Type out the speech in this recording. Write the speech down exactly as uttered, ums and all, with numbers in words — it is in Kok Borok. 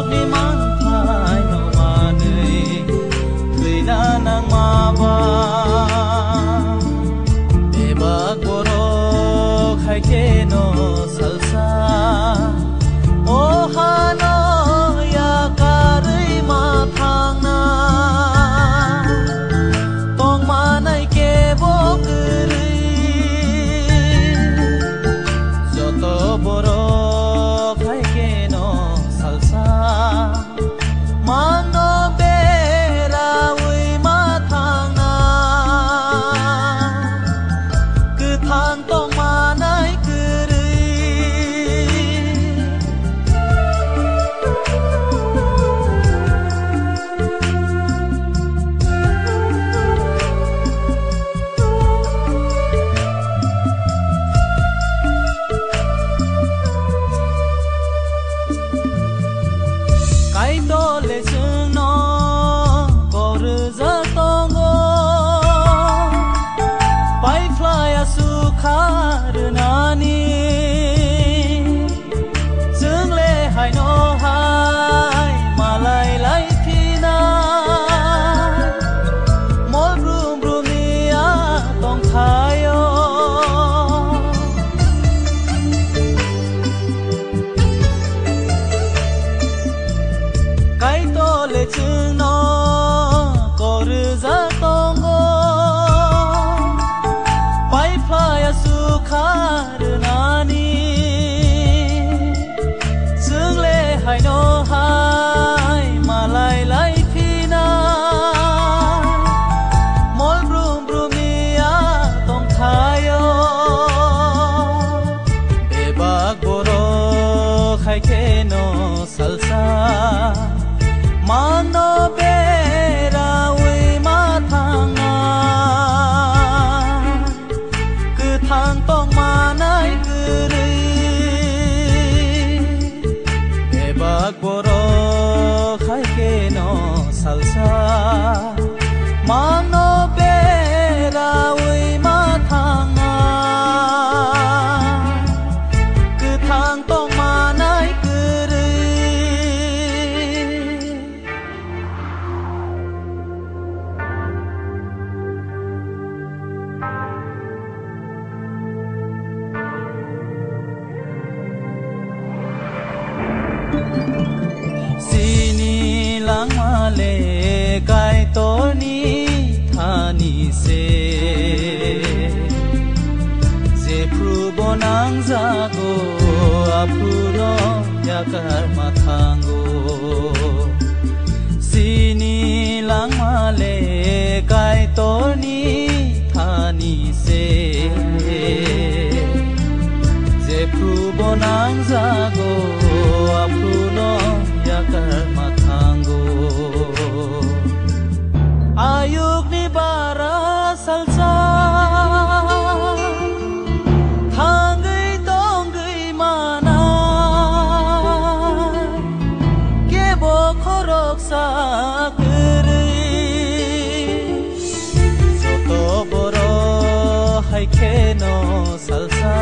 Ni manthai no manwi thwina nangma ba. Bebak borok hai kheno salsa o hano yakarwi ma thangna. Tongmanai kebo kwrwi, joto borok hai kheno salsa mangno berawi ma thangna. Kwthang tongmanai kwrwi. Kaitor le chwngno kok rwjak tongo, paiphlai aswk kha rwnani. Chwng le haino hai malai lai phinai, mol brum brum ni a tongthaio. Kaitor le chwngno kok rwjak tongo, paiphlai aswk kha rwnani. Chwng le haino hai malai lai phinai, mol brum brum ni a tongthaio. Bebak borok hai kheno salsa mangno berawi ma thangna. Kwthang tongmanai kwrwi, bebak borok hai kheno salsa mangno berawi ma thangna. Kwthang tongmanai kwrwi. Chini langma le Kaitorni thani se. Jephru bo nangjago, aphruno yakar ma thango. Chini langma le Kaitorni thani se. Jephru bo nangjago, aphruno yakar ma thango. Ayukni bara salsa thangwi tongwi manai, kebo khoroksa kwrwi. Joto borok hai kheno salsa